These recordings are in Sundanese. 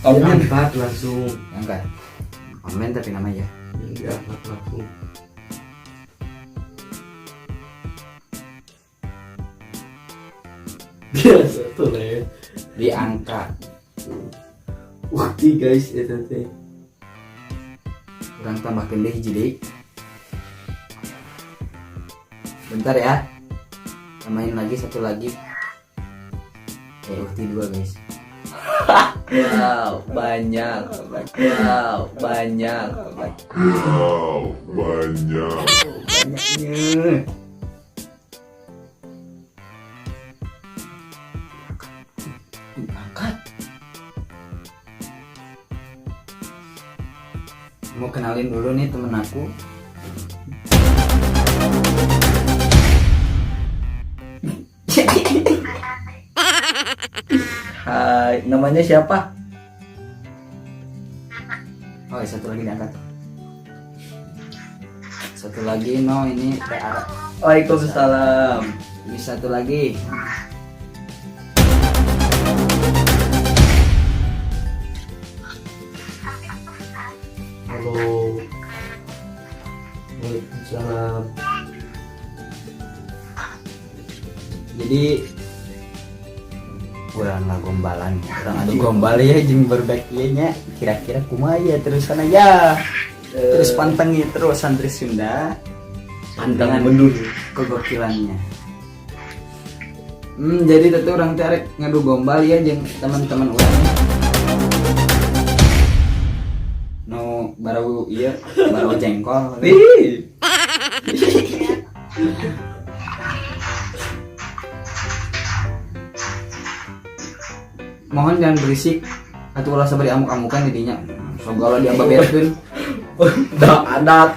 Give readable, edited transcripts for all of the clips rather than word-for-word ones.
Angkat langsung. Angkat. Komen tapi namanya. Diangkat langsung. Biasa tuh le. Diangkat. Ukti guys itu teh. Urang tambahkeun deui hiji deui. Bentar ya. Tambahin lagi satu lagi. Ukti dua guys. Wow, banyak. Wow, banyak. Wow, banyak. Banyaknya. Angkat. Mau kenalin dulu nih temen aku. Hai, namanya siapa? Oh, satu lagi diangkat. Satu lagi no ini Teh Ara. Waalaikumsalam. Ini satu lagi. Halo. Waalaikumsalam. Jadi urang lah gombalan, urang adu gombal ya jeung berbek ieu nya. Kira-kira kumaha ya terusan aja. Terus pantengin terus santri Sunda. Pantengin mundur kegokilannya. Jadi tentu urang teh arek ngadu gombal ya jeung teman-teman urang. Nu baru ieu, baru jengkol. Ih. Mohon jangan berisik atau ulah sabari amuk-amukan didinya. Segala diambaberkeun. Bedak adat.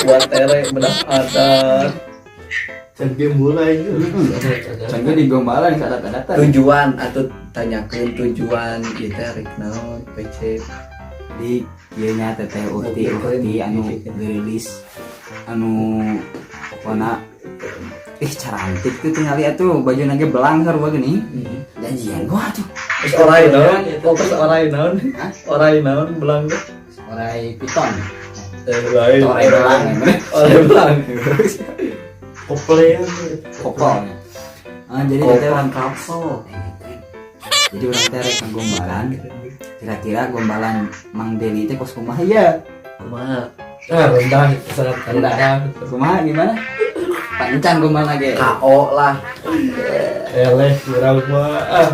Buat tere bedak adat. Can game mulai. Can ge digombalan sadat-adatan. Tujuan atau tanyakeun tujuan ieu teh rek naon PC. Di ieu nya teteh Ukti Ukti anu dirilis anu pokona ih carantik tuh tinggal lihat tuh baju nage belang sarua geuning. Janjian gua tuh. Terus orai naon? Fokus orai naon? Hah? Orai naon belang teh? Orai piton. Lain. Orai belang. Orai belang. Koplean. Kopol. Ah, jadi teteh Kopol orang kapal. Jadi urang teh rek gombalan. Kira-kira gombalan Mang Deli teh kos kumaha ya? Kumaha? Ah, rendah, sangat Rendah. rendah. Kumaha gimana? Pancan gombal lagi. KO lah. Eleh kurang mah. Ah.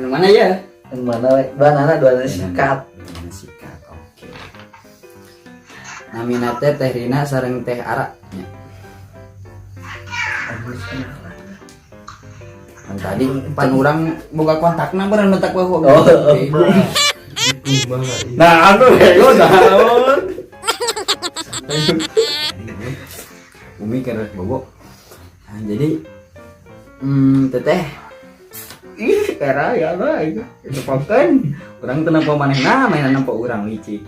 Anu mana ya? Yang mana we? Dua nana dua nana sikat. Dua sikat. Oke. Namina teh Teh Rina sareng Teh Ara nya. Kan tadi pan urang boga kontakna beureun mentak bahu. Oh. Kumaha ieu? Nah, anu bego naon? Umi keur bobo. Nah, jadi teteh ih era ya lah itu itu paken urang teu nempo manehna mainan nempo urang licik.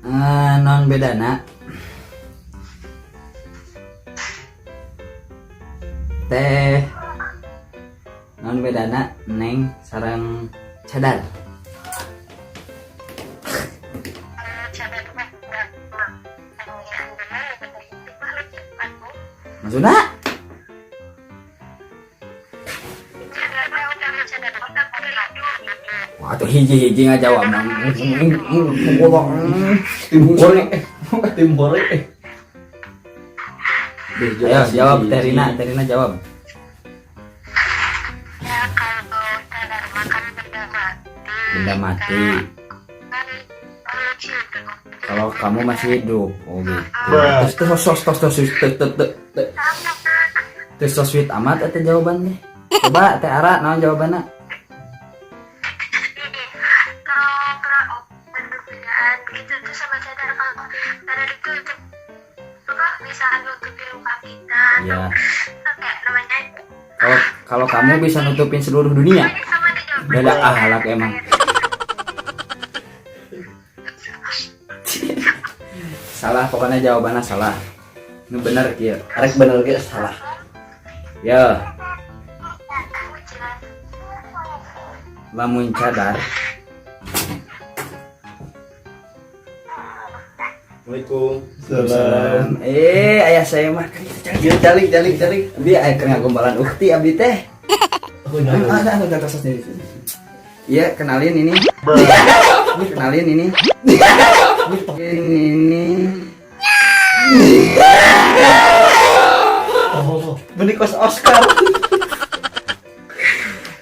Ah, non bedana teh non bedana neng sareng cadar. Maksudna? Wah, tuh hiji-hiji ngajawab. Tim hore. Tim hore. Ayo jawab Teh Rina, Teh Rina jawab. Ya kalau cadar makan benda mati. Benda mati. Kan lucu tuh. Kalau kamu masih hidup, oh gitu. Terus terus sos tos tos terus terus terus terus so sweet amat eta jawabannya. Coba Teh Ara naon jawabanna? Kalau perbedaan gitu tuh sama cadar, kalau cadar itu apa bisa nutupin luka kita Iya. atau kayak namanya Kalau kalau kamu bisa nutupin seluruh dunia. sama dijawab. Beda ahlak emang. Salah, pokoknya jawabannya salah. Nu bener kieu. Arek bener ge salah. Ya, lamun cadar Assalamualaikum. Salam. Eh, ayah saya mah Ieu calik calik calik. Abdi aya keur ngagombalan ukti abdi teh. Aku nyawa. Ah, ah, ah, sendiri. Iya, kenalin ini. Kenalin ini. Ini. Oh, Benih kos Oscar.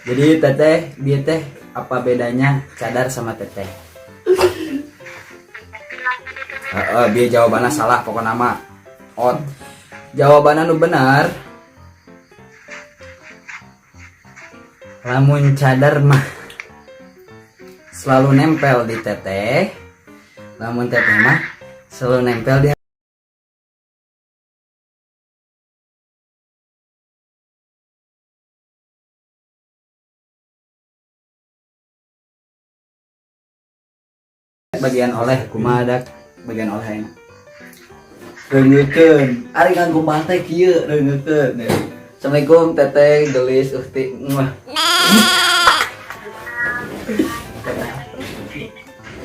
Jadi teteh, dia teh apa bedanya cadar sama teteh? Heeh, biar jawabannya salah pokoknya mah. Ot. Jawabannya nu benar. Lamun cadar mah selalu nempel di teteh. Lamun teteh mah selalu nempel di bagian oleh kumaha dak bagian oleh ayeuna. Reungeukeun. Ari ngagombal teh kieu reungeukeun. Assalamualaikum teteh gelis ukti. Muah.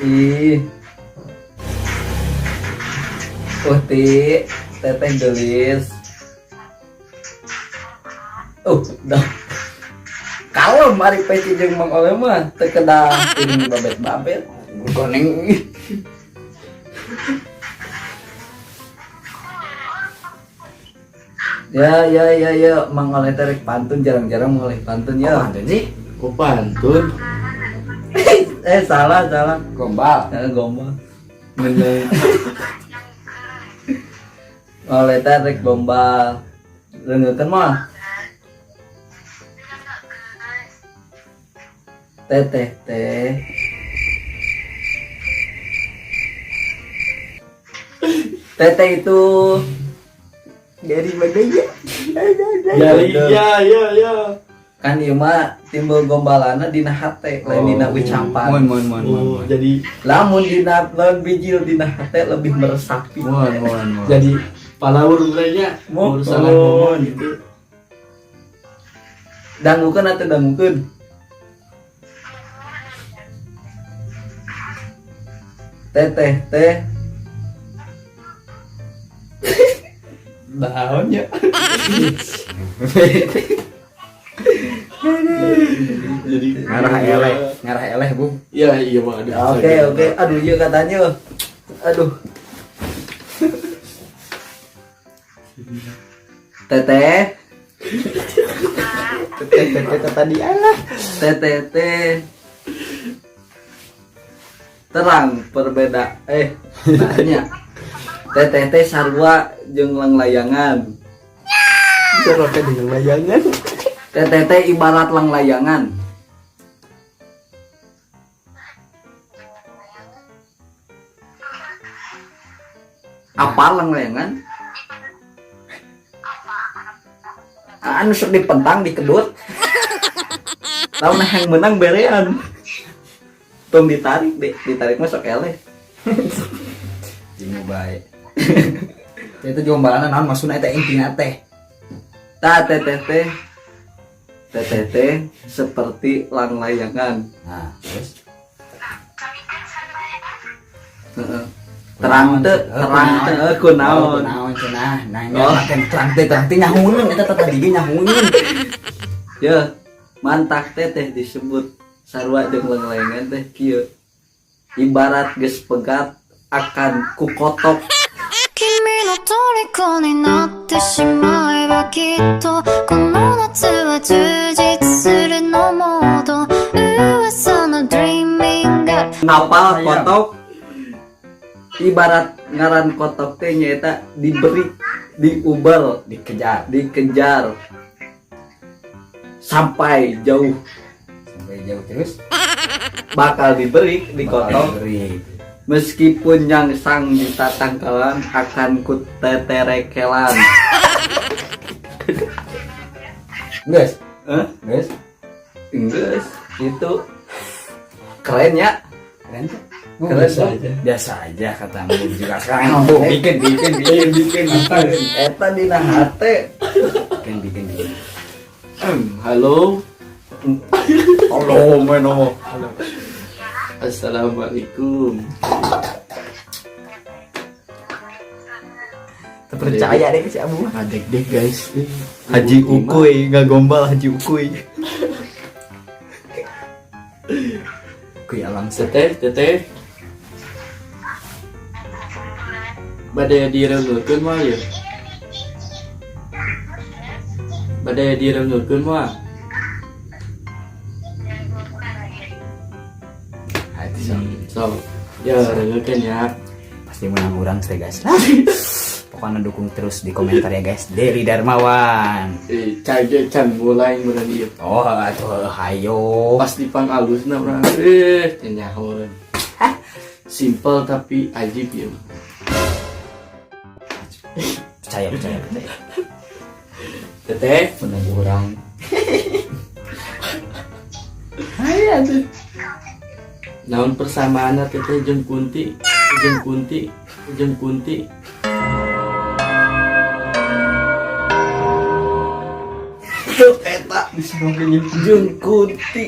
Ih. Ukti, teteh gelis. Oh, dah. Kalau mari peci jeung Mang Oleh mah teu kedah piring babet-babet. Goneng. Ya ya ya ya, Mang Oleh teh rek pantun, jarang-jarang Mang Oleh pantun ya. Pantun sih? Kok pantun? Eh, salah salah. Gombal. Ya, gombal. Bener. Mang Oleh teh rek gombal. Reungeukeun mah. Teteh teh. Teteh itu Dari mana ya? Ya, ya, ya, ya. Kan ieu mah timbul gombalana dina hate, lain dina ucapan. Mun mun mun mun. Oh, jadi Lamun dina lamun bijil dina hate lebih meresapi. Mun mun mun. Jadi palawur mereka Mohon. salah ngomong gitu. Dangukeun atuh dangukeun. Teteh teh. Naon ya? Jadi Ngarah eleh, Bu. Ya, iya mah aduh. Oke, oke. Aduh, iya katanya. Aduh. Teteh. Teteh teteh tadi alah. Teteh teh. Terang perbeda nanya. Teteh teh sarua jeung langlayangan. Sarua jeung layangan. Teteh teh ibarat langlayangan. Apa langlayangan? Anu sok dipentang dikedut. Lamun yang menang berean. Tong ditarik deh, ditarik mah sok eleh. Jingu bae. Itu gombalana naon maksudna eta intina teh? Ta teteh teh. Teteh teh seperti langlayangan. Nah, terus Heeh. Terang teu, terang teu, kunaon. Kunaon cenah, nanya Oh. makan terang teh nyahuneun eta teh tadi ge nyahuneun. Ya, mantak teteh disebut sarua jeung langlayangan teh kieu. Ibarat geus pegat akan kukotok. 君の虜になってしまえばきっとこの夏は充実するのもっと噂の Dreaming Girl Napal kotok ibarat ngaran kotok teh nyaeta diberi, diubel, dikejar, dikejar sampai jauh, sampai jauh terus bakal diberi, dikotok. Bakal diberi. Meskipun yang sang di tatangkalan akan ku teterekelan. Geus, Hah? geus. Geus, itu keren ya. Keren tuh. Keren aja. Biasa aja kata Embub juga sekarang. Embub bikin bikin bikin bikin Eta dina hate. Bikin bikin bikin. Halo. Halo, meno. Halo. Assalamualaikum. Terpercaya deh si Abu. Adek deh guys. Haji Ukuy nggak gombal Haji Ukuy. Kuy alam Teteh, teteh. Bade direungeulkeun moal ya? Bade direungeulkeun moal? So, ya reungeulkeun ya. Pasti menang urang teh guys. Pokoknya dukung terus di komentar ya guys. Deri Darmawan. Can mulai meureun ieu. Oh, atuh hayo. Pasti pang alusna urang. Teu nyahoeun. Simple tapi ajib ya. Percaya, percaya, percaya. Teteh, menang urang. Hayo atuh. Naon persamaanna teteh jeung Kunti, jeung Kunti, jeung Kunti. Eta jeung Kunti.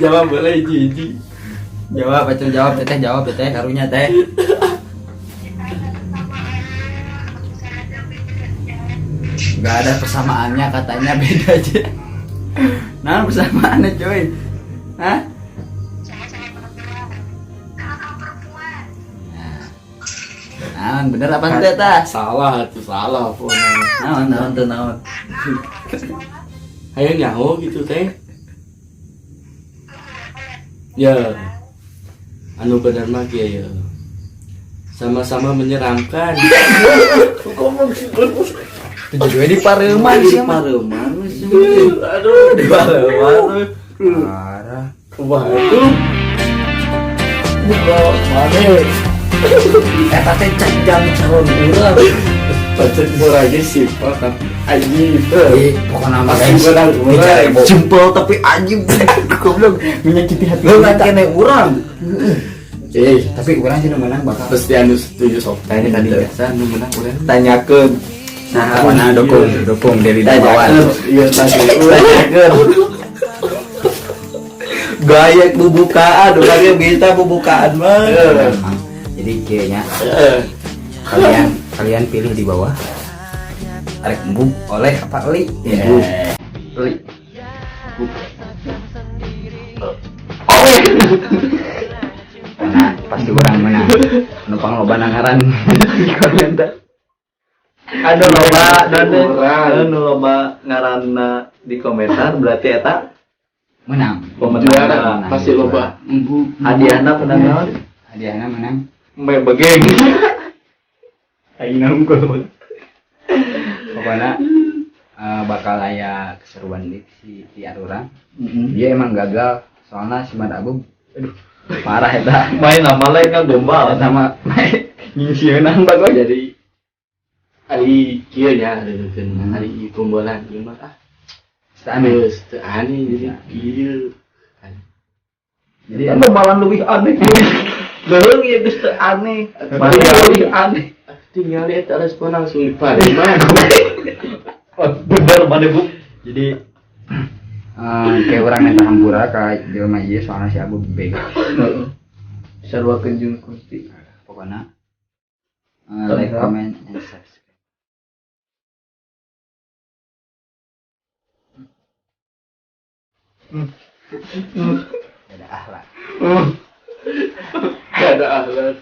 Jawab boleh jiji. Jawab, atuh jawab teteh, jawab teteh, karunya teh. Gak ada persamaannya katanya, beda aja. Nah, persamaannya coy. Hah? Nah, bener apa enggak tah? Salah tuh, salah pokoknya. Naon, naon teu naon. Ayo nyaho gitu teh. Ya. Anu bener mah kieu ya. Sama-sama menyeramkan. Ngomong sih. Tujuh di pareuman sih mah. Pareuman sih. Aduh, di pareuman. Parah. Waduh. Buka mana? Eta teh cek jam calon urang. Pacet murahnya simpel tapi ajib. Pokoknya mah guys. Simpel tapi ajib. Goblok menyakiti hati. Lu kene urang. Tapi urang sih nu menang bakal. Pasti anu setuju sok. Tanya tadi biasa nu menang urang. Tanyakeun. Nah, mana dukung, dukung dari Darmawan. Iya tadi. Tanyakeun. Gaya bubukaan, urangnya bisa bubukaan mah. Jadi kayaknya kalian pilih di bawah. Arek embub oleh apa li? Yeah. Li. Nah, pasti orang menang. Numpang loba ngaran di komentar. Anu loba anu loba ngaranna di komentar berarti eta menang. Pemenang pasti loba. Embub. Hadiahna menang naon? Hadiahna menang. Me begeng. Aing nunggu. Pokoknya bakal aya keseruan di si urang. Dia emang gagal soalnya si Mat Agung aduh parah eta. Main nama lain kan gombal sama nyingsieunan bagus jadi ari kieu nya reukeun ari gombalan ieu mah ah. Geus teu aneh jadi kieu. Jadi gombalan leuwih aneh. Leuweung ieu geus teu aneh. Malah leuwih aneh. Tinggal eta respon langsung diparima. Bener mana Bu. Jadi kayak orang minta hampura ka jelema ieu soalnya si Abu bego. Sarua jeung Kunti. Pokoknya like, comment, and subscribe. Ada akhlak. Ada akhlak.